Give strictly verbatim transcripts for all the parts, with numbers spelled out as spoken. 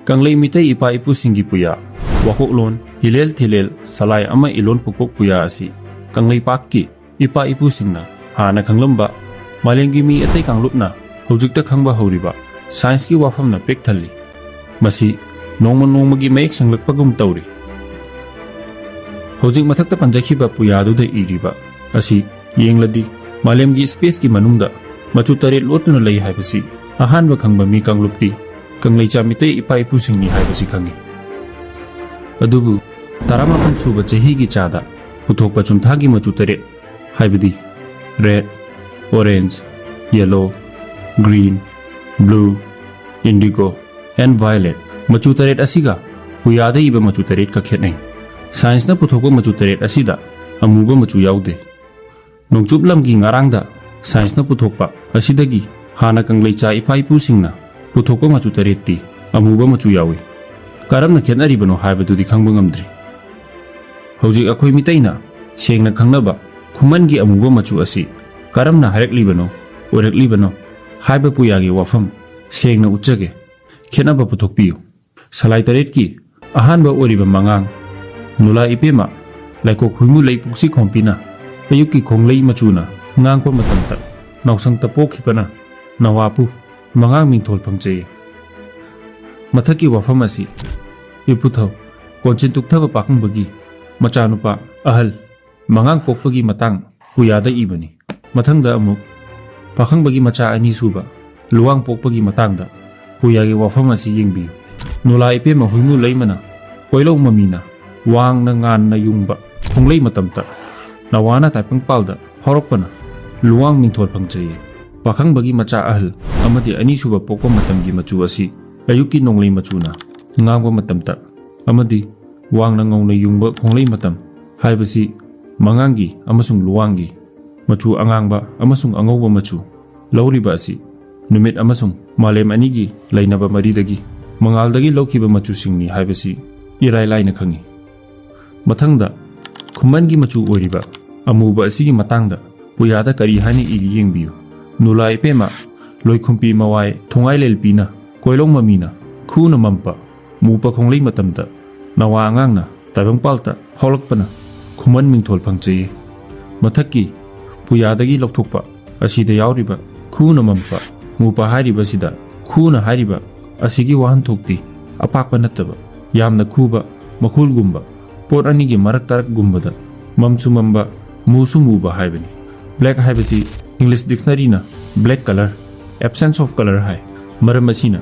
ꯀꯪꯂꯩ ꯃꯤꯇꯩ ꯏꯄꯥ ꯏꯄꯨꯁꯤꯡꯒꯤ ꯄꯨꯌꯥ, ꯋꯥꯀꯣꯛꯂꯣꯟ, ꯍꯤꯂꯦꯜ ꯊꯤꯂꯦꯜ, ꯁꯂꯥꯏ ꯑꯃ ꯏꯂꯣꯟ ꯄꯨꯀꯣꯛ ꯄꯨꯌꯥ ꯑꯁꯤ ꯀꯪꯂꯩꯄꯥꯛꯀꯤ ꯏꯄꯥ ꯏꯄꯨꯁꯤꯡꯅ ꯍꯥꯟꯅ ꯈꯪꯂꯝꯕ ꯃꯥꯂꯦꯝꯒꯤ ꯃꯤ ꯑꯇꯩ ꯀꯥꯡꯂꯨꯞꯅ ꯍꯧꯖꯤꯛꯇ ꯈꯪꯕ ꯍꯧꯔꯤꯕ ꯁꯥꯏꯟꯁꯀꯤ ꯋꯥꯐꯝꯅ ꯄꯤꯛ ꯊꯜꯂꯤ꯫ ꯃꯁꯤ ꯅꯣꯡꯃ ꯅꯣꯡꯃꯒꯤ ꯃꯌꯦꯛ ꯁꯦꯡꯂꯛꯄꯒꯨꯝ ꯇꯧꯔꯤ꯫ ꯍꯧꯖꯤꯛ ꯃꯊꯛꯇ ꯄꯟꯖꯈꯤꯕ ꯄꯨꯌꯥꯗꯨꯗ ꯏꯔꯤꯕ ꯑꯁꯤ ꯌꯦꯡꯂꯗꯤ ꯃꯥꯂꯦꯝꯒꯤ ꯁ꯭ꯄꯦꯁꯀꯤ ꯃꯅꯨꯡꯗ ꯃꯆꯨ ꯇꯔꯦꯠ ꯂꯣꯠꯇꯨꯅ ꯂꯩ ꯍꯥꯏꯕꯁꯤ ꯑꯍꯥꯟꯕ ꯈꯪꯕ ꯃꯤ ꯀꯥꯡꯂꯨꯞꯇꯤ ꯀꯪꯂꯩꯆꯥ ꯃꯤꯇꯩ ꯏꯄꯥ ꯏꯄꯨꯁꯤꯡꯅꯤ ꯍꯥꯏꯕꯁꯤ ꯈꯪꯉꯤ꯫ ꯑꯗꯨꯕꯨ ꯇꯔꯥꯃꯥꯄꯟ ꯁꯨꯕ ꯆꯍꯤꯒꯤ ꯆꯥꯗ ꯄꯨꯊꯣꯛꯄ ꯆꯨꯝꯊꯥꯒꯤ ꯃꯆꯨ ꯇꯔꯦꯠ, ꯍꯥꯏꯕꯗꯤ red, orange, yellow, green, blue, indigo and violet ꯃꯆꯨ ꯇꯔꯦꯠ ꯑꯁꯤꯒ ꯄꯨꯌꯥꯗ ꯏꯕ ꯃꯆꯨ ꯇꯔꯦꯠꯀ ꯈꯦꯠꯅꯩ꯫ ꯁꯥꯏꯟꯁꯅ ꯄꯨꯊꯣꯛꯄ ꯃꯆꯨ ꯇꯔꯦꯠ ꯑꯁꯤꯗ ꯑꯃꯨꯕ ꯃꯆꯨ ꯌꯥꯎꯗꯦ꯫ ꯅꯣꯡꯆꯨꯞ ꯂꯝꯒꯤ ꯉꯔꯥꯡꯗ ꯁꯥꯏꯟꯁꯅ ꯄꯨꯊꯣꯛꯄ ꯑꯁꯤꯗꯒꯤ ꯍꯥꯟꯅ ꯀꯪꯂꯩꯆꯥ ꯏꯄꯥ ꯏꯄꯨꯁꯤꯡꯅ ꯄꯨꯊꯣꯛꯄ ꯃꯆꯨ ꯇꯔꯦꯠꯇꯤ ꯑꯃꯨꯕ ꯃꯆꯨ ꯌꯥꯎꯏ꯫ ꯀꯔꯝꯅ ꯈꯦꯠꯅꯔꯤꯕꯅꯣ ꯍꯥꯏꯕꯗꯨꯗꯤ ꯈꯪꯕ ꯉꯝꯗ꯭ꯔꯤ꯫ ꯍꯧꯖꯤꯛ ꯑꯩꯈꯣꯏ ꯃꯤꯇꯩꯅ ꯁꯦꯡꯅ ꯈꯪꯅꯕ ꯈꯨꯃꯟꯒꯤ ꯑꯃꯨꯕ ꯃꯆꯨ ꯑꯁꯤ ꯀꯔꯝꯅ ꯍꯥꯏꯔꯛꯂꯤꯕꯅꯣ, ꯑꯣꯏꯔꯛꯂꯤꯕꯅꯣ ꯍꯥꯏꯕ ꯄꯨꯌꯥꯒꯤ ꯋꯥꯐꯝ ꯁꯦꯡꯅ ꯎꯠꯆꯒꯦ꯫ ꯈꯦꯠꯅꯕ ꯄꯨꯊꯣꯛꯄꯤꯌꯨ꯫ ꯁꯂꯥꯏ ꯇꯔꯦꯠꯀꯤ ꯑꯍꯥꯟꯕ ꯑꯣꯏꯔꯤꯕ ꯃꯉꯥꯡ ꯅꯨꯂꯥ ꯏꯄꯦꯝꯃ ꯂꯥꯏꯀꯣꯛ ꯍꯨꯏꯃꯨ ꯂꯩ ꯄꯨꯛꯁꯤ ꯈꯣꯝꯄꯤꯅ ꯑꯌꯨꯛꯀꯤ ꯈꯣꯡꯂꯩ ꯃꯆꯨꯅ ꯉꯥꯡꯕ ꯃꯇꯝꯗ ꯅꯥꯎꯁꯪꯇ ꯄꯣꯛꯈꯤꯕꯅ ꯅꯋꯥꯄꯨ ꯃꯉꯥꯡ ꯃꯤꯡꯊꯣꯜ ꯐꯪꯖꯩ꯫ ꯃꯊꯛꯀꯤ ꯋꯥꯐꯝ ꯑꯁꯤ ꯏꯄꯨꯊꯧ ꯀꯣꯟꯆꯤꯟ ꯇꯨꯛꯊꯕ ꯄꯥꯈꯪꯕꯒꯤ ꯃꯆꯥꯅꯨꯄꯥ ꯑꯍꯜ ꯃꯉꯥꯡ ꯄꯣꯛꯄꯒꯤ ꯃꯇꯥꯡ ꯄꯨꯌꯥꯗ ꯏꯕꯅꯤ꯫ ꯃꯊꯪꯗ ꯑꯃꯨꯛ ꯄꯥꯈꯪꯕꯒꯤ ꯃꯆꯥ ꯑꯅꯤꯁꯨꯕ ꯂꯨꯋꯥꯡ ꯄꯣꯛꯄꯒꯤ ꯃꯇꯥꯡꯗ ꯄꯨꯌꯥꯒꯤ ꯋꯥꯐꯝ ꯑꯁꯤ ꯌꯦꯡꯕꯤꯌꯨ꯫ ꯅꯨꯂꯥ ꯏꯄꯦꯝꯃ ꯍꯨꯏꯃꯨ ꯂꯩꯃꯅ ꯀꯣꯏꯂꯧ ꯃꯃꯤꯅ ꯋꯥꯡꯅ ꯉꯥꯟꯅ ꯌꯨꯡꯕ ꯈꯣꯡꯂꯩ ꯃꯇꯝꯇ ꯅꯋꯥꯅ ꯇꯥꯏꯄꯪꯄꯥꯜꯗ ꯐꯥꯎꯔꯛꯄꯅ ꯂꯨꯋꯥꯡ ꯃꯤꯡꯊꯣꯜ ꯐꯪꯖꯩꯌꯦ꯫ ꯄꯥꯈꯪꯕꯒꯤ ꯃꯆꯥ ꯑꯍꯜ ꯑꯃꯗꯤ ꯑꯅꯤꯁꯨꯕ ꯄꯣꯛꯄ ꯃꯇꯝꯒꯤ ꯃꯆꯨ ꯑꯁꯤ ꯑꯌꯨꯛꯀꯤ ꯅꯣꯡꯂꯩ ꯃꯆꯨꯅ ꯉꯥꯡꯕ ꯃꯇꯝꯇ ꯑꯃꯗꯤ ꯋꯥꯡꯅ ꯉꯧꯅ ꯌꯨꯡꯕ ꯈꯣꯡꯂꯩ ꯃꯇꯝ ꯍꯥꯏꯕꯁꯤ ꯃꯉꯥꯡꯒꯤ ꯑꯃꯁꯨꯡ ꯂꯨꯋꯥꯡꯒꯤ ꯃꯆꯨ ꯑꯉꯥꯡꯕ ꯑꯃꯁꯨꯡ ꯑꯉꯧꯕ ꯃꯆꯨ ꯂꯧꯔꯤꯕ ꯑꯁꯤ ꯅꯨꯃꯤꯠ ꯑꯃꯁꯨꯡ ꯃꯥꯂꯦꯝ ꯑꯅꯤꯒꯤ ꯂꯩꯅꯕ ꯃꯔꯤꯗꯒꯤ ꯃꯉꯥꯜꯗꯒꯤ ꯂꯧꯈꯤꯕ ꯃꯆꯨꯁꯤꯡꯅꯤ ꯍꯥꯏꯕꯁꯤ ꯏꯔꯥꯏ ꯂꯥꯏꯅ ꯈꯪꯏ꯫ ꯃꯊꯪꯗ ꯈꯨꯃꯟꯒꯤ ꯃꯆꯨ ꯑꯣꯏꯔꯤꯕ ꯑꯃꯨꯕ ꯑꯁꯤꯒꯤ ꯃꯇꯥꯡꯗ ꯄꯨꯌꯥꯗ ꯀꯔꯤ ꯍꯥꯏꯅ ꯏꯔꯤ ꯌꯦꯡꯕꯤꯌꯨ꯫ ꯅꯨꯂꯥ ꯏꯄꯦꯝꯃ ꯂꯣꯏꯈꯨꯝꯄꯤ ꯃꯋꯥꯏ ꯊꯣꯡꯉꯥꯏ ꯂꯦꯜꯄꯤꯅ ꯀꯣꯏꯂꯧ ꯃꯃꯤꯅ ꯈꯨꯅ ꯃꯝꯄ ꯃꯨꯄ ꯈꯣꯡꯂꯩ ꯃꯇꯝꯗ ꯅꯋꯥ ꯑꯉꯥꯡꯅ ꯇꯥꯏꯕꯪꯄꯥꯜꯇ ꯐꯥꯎꯂꯛꯄꯅ ꯈꯨꯃꯟ ꯃꯤꯡꯊꯣꯜ ꯐꯪꯖꯩꯌꯦ꯫ ꯃꯊꯛꯀꯤ ꯄꯨꯌꯥꯗꯒꯤ ꯂꯧꯊꯣꯛꯄ ꯑꯁꯤꯗ ꯌꯥꯎꯔꯤꯕ ꯈꯨꯅ ꯃꯝꯄ ꯃꯨꯄ ꯍꯥꯏꯔꯤꯕꯁꯤꯗ ꯈꯨꯅ ꯍꯥꯏꯔꯤꯕ ꯑꯁꯤꯒꯤ ꯋꯥꯍꯟꯊꯣꯛꯇꯤ ꯑꯄꯥꯛꯄ ꯅꯠꯇꯕ, ꯌꯥꯝꯅ ꯈꯨꯕ ꯃꯈꯨꯜꯒꯨꯝꯕ, ꯄꯣꯠ ꯑꯅꯤꯒꯤ ꯃꯔꯛ ꯇꯔꯛꯒꯨꯝꯕꯗ ꯃꯝꯁꯨ ꯃꯝꯕ, ꯃꯨꯁꯨ ꯃꯨꯕ ꯍꯥꯏꯕꯅꯤ꯫ Black ꯍꯥꯏꯕꯁꯤ English dictionaryꯅ black colour, absence of colour ꯍꯥꯏ꯫ ꯃꯔꯝ ꯑꯁꯤꯅ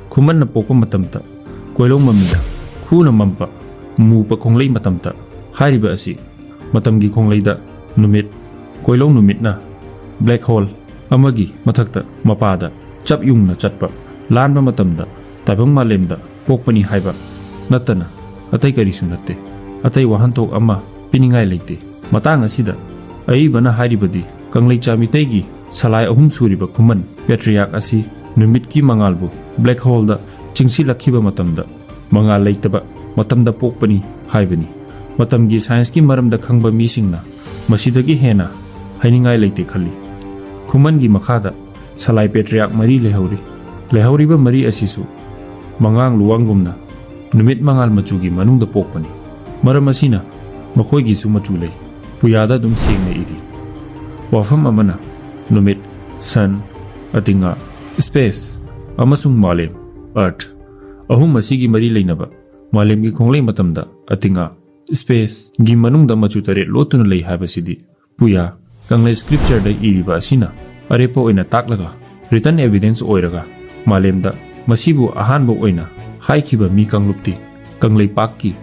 ꯈꯨꯃꯟꯅ ꯄꯣꯛꯄ ꯃꯇꯝꯗ ꯀꯣꯏꯂꯧ ꯃꯃꯤꯗ ꯈꯨꯅ ꯃꯝꯄ ꯃꯨꯄ ꯈꯣꯡꯂꯩ ꯃꯇꯝꯗ ꯍꯥꯏꯔꯤꯕ ꯑꯁꯤ ꯃꯇꯝꯒꯤ ꯈꯣꯡꯂꯩꯗ ꯅꯨꯃꯤꯠ, ꯀꯣꯏꯂꯧ ꯅꯨꯃꯤꯠꯅ black hole ꯑꯃꯒꯤ ꯃꯊꯛꯇ ꯃꯄꯥꯗ ꯆꯞ ꯌꯨꯡꯅ ꯆꯠꯄ ꯂꯥꯟꯕ ꯃꯇꯝꯗ ꯇꯥꯏꯕꯪ ꯃꯥꯂꯦꯝꯗ ꯄꯣꯛꯄꯅꯤ ꯍꯥꯏꯕ ꯅꯠꯇꯅ ꯑꯇꯩ ꯀꯔꯤꯁꯨ ꯅꯠꯇꯦ꯫ ꯑꯇꯩ ꯋꯥꯍꯟꯊꯣꯛ ꯑꯃ ꯄꯤꯅꯤꯡꯉꯥꯏ ꯂꯩꯇꯦ꯫ ꯃꯇꯥꯡ ꯑꯁꯤꯗ ꯑꯏꯕꯅ ꯍꯥꯏꯔꯤꯕꯗꯤ ꯀꯪꯂꯩꯆꯥ ꯃꯤꯇꯩꯒꯤ ꯁꯂꯥꯏ ꯑꯍꯨꯝ ꯁꯨꯔꯤꯕ ꯈꯨꯃꯟ patriarch ꯑꯁꯤ ꯅꯨꯃꯤꯠꯀꯤ ꯃꯉꯥꯜꯕꯨ black holeꯗ ꯆꯤꯡꯁꯤꯜꯂꯛꯈꯤꯕ ꯃꯇꯝꯗ ꯃꯉꯥꯜ ꯂꯩꯇꯕ ꯃꯇꯝꯗ ꯄꯣꯛꯄꯅꯤ ꯍꯥꯏꯕꯅꯤ꯫ ꯃꯇꯝꯒꯤ scienceꯀꯤ ꯃꯔꯝꯗ ꯈꯪꯕ ꯃꯤꯁꯤꯡꯅ ꯃꯁꯤꯗꯒꯤ ꯍꯦꯟꯅ ꯍꯥꯏꯅꯤꯡꯉꯥꯏ ꯂꯩꯇꯦ ꯈꯜꯂꯤ꯫ ꯈꯨꯃꯟꯒꯤ ꯃꯈꯥꯗ ꯁꯂꯥꯏ patriarch ꯃꯔꯤ ꯂꯩꯍꯧꯔꯤ꯫ ꯂꯩꯍꯧꯔꯤꯕ ꯃꯔꯤ ꯑꯁꯤꯁꯨ ꯃꯉꯥꯡ ꯂꯨꯋꯥꯡꯒꯨꯝꯅ ꯅꯨꯃꯤꯠ ꯃꯉꯥꯜ ꯃꯆꯨꯒꯤ ꯃꯅꯨꯡꯗ ꯄꯣꯛꯄꯅꯤ꯫ ꯃꯔꯝ ꯑꯁꯤꯅ ꯃꯈꯣꯏꯒꯤꯁꯨ ꯃꯆꯨ ꯂꯩ꯫ ꯄꯨꯌꯥꯗ ꯑꯗꯨꯝ ꯁꯦꯡꯅ ꯏꯔꯤ꯫ ꯋꯥꯐꯝ ꯑꯃꯅ ꯅꯨꯃꯤꯠ, sun, ꯑꯇꯤꯉꯥ, space, ꯑꯃꯁꯨꯡ ꯃꯥꯂꯦꯝ, earth, ꯑꯍꯨꯝ ꯑꯁꯤꯒꯤ ꯃꯔꯤ ꯂꯩꯅꯕ ꯃꯥꯂꯦꯝꯒꯤ ꯈꯣꯡꯂꯩ ꯃꯇꯝꯗ ꯑꯇꯤꯉꯥ, spaceꯒꯤ ꯃꯅꯨꯡꯗ ꯃꯆꯨ ꯇꯔꯦꯠ ꯂꯣꯠꯇꯨꯅ ꯂꯩ ꯍꯥꯏꯕꯁꯤꯗꯤ ꯄꯨꯌꯥ ꯀꯪꯂꯩ scriptureꯗ ꯏꯔꯤꯕ ꯑꯁꯤꯅ ꯑꯔꯦꯞꯄ ꯑꯣꯏꯅ ꯇꯥꯛꯂꯒ written evidence ꯑꯣꯏꯔꯒ ꯃꯥꯂꯦꯝꯗ ꯃꯁꯤꯕꯨ ꯑꯍꯥꯟꯕ ꯑꯣꯏꯅ ꯍꯥꯏꯈꯤꯕ ꯃꯤ ꯀꯥꯡꯂꯨꯞꯇꯤ ꯀꯪꯂꯩꯄꯥꯛꯀꯤ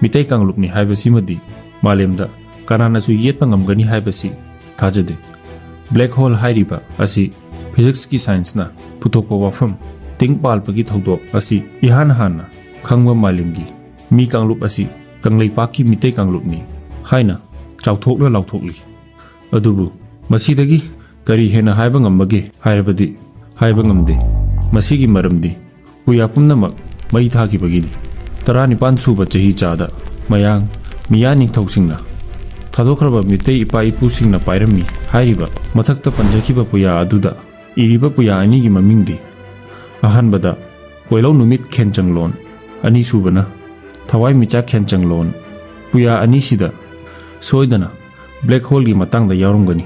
ꯃꯤꯇꯩ ꯀꯥꯡꯂꯨꯞꯅꯤ ꯍꯥꯏꯕꯁꯤꯃꯗꯤ ꯃꯥꯂꯦꯝꯗ ꯀꯅꯥꯅꯁꯨ ꯌꯦꯠꯄ ꯉꯝꯒꯅꯤ ꯍꯥꯏꯕꯁꯤ ꯊꯥꯖꯗꯦ꯫ Black hole ꯍꯥꯏꯔꯤꯕ ꯑꯁꯤ physicsꯀꯤ scienceꯅ ꯄꯨꯊꯣꯛꯄ ꯋꯥꯐꯝ, ꯇꯤꯡ ꯄꯥꯜꯄꯒꯤ ꯊꯧꯗꯣꯛ ꯑꯁꯤ ꯏꯍꯥꯟ ꯍꯥꯟꯅ ꯈꯪꯕ ꯃꯥꯂꯦꯝꯒꯤ ꯃꯤ ꯀꯥꯡꯂꯨꯞ ꯑꯁꯤ ꯀꯪꯂꯩꯄꯥꯛꯀꯤ ꯃꯤꯇꯩ ꯀꯥꯡꯂꯨꯞꯅꯤ ꯍꯥꯏꯅ ꯆꯥꯎꯊꯣꯛꯅ ꯂꯥꯎꯊꯣꯛꯂꯤ꯫ ꯑꯗꯨꯕꯨ ꯃꯁꯤꯗꯒꯤ ꯀꯔꯤ ꯍꯦꯟꯅ ꯍꯥꯏꯕ ꯉꯝꯕꯒꯦ ꯍꯥꯏꯔꯕꯗꯤ ꯍꯥꯏꯕ ꯉꯝꯗꯦ꯫ ꯃꯁꯤꯒꯤ ꯃꯔꯝꯗꯤ ꯄꯨꯌꯥ ꯄꯨꯝꯅꯃꯛ ꯃꯩ ꯊꯥꯈꯤꯕꯒꯤꯅꯤ꯫ ꯇꯔꯥꯅꯤꯄꯥꯟ ꯁꯨꯕ ꯆꯍꯤ ꯆꯥꯗ ꯃꯌꯥꯡ ꯃꯤꯌꯥ ꯅꯤꯡꯊꯧꯁꯤꯡꯅ ꯊꯥꯗꯣꯛꯈ꯭ꯔꯕ ꯃꯤꯇꯩ ꯏꯄꯥ ꯏꯄꯨꯁꯤꯡꯅ ꯄꯥꯏꯔꯝꯃꯤ ꯍꯥꯏꯔꯤꯕ ꯃꯊꯛꯇ ꯄꯟꯖꯈꯤꯕ ꯄꯨꯌꯥ ꯑꯗꯨꯗ ꯏꯔꯤꯕ ꯄꯨꯌꯥ ꯑꯅꯤꯒꯤ ꯃꯃꯤꯡꯗꯤ ꯑꯍꯥꯟꯕꯗ ꯄꯣꯏꯂꯧ ꯅꯨꯃꯤꯠ ꯈꯦꯟꯆꯪꯂꯣꯟ, ꯑꯅꯤꯁꯨꯕꯅ ꯊꯋꯥꯏꯃꯤꯆꯥꯛ ꯈꯦꯟꯆꯪꯂꯣꯟ꯫ ꯄꯨꯌꯥ ꯑꯅꯤꯁꯤꯗ ꯁꯣꯏꯗꯅ black holeꯒꯤ ꯃꯇꯥꯡꯗ ꯌꯥꯎꯔꯝꯒꯅꯤ꯫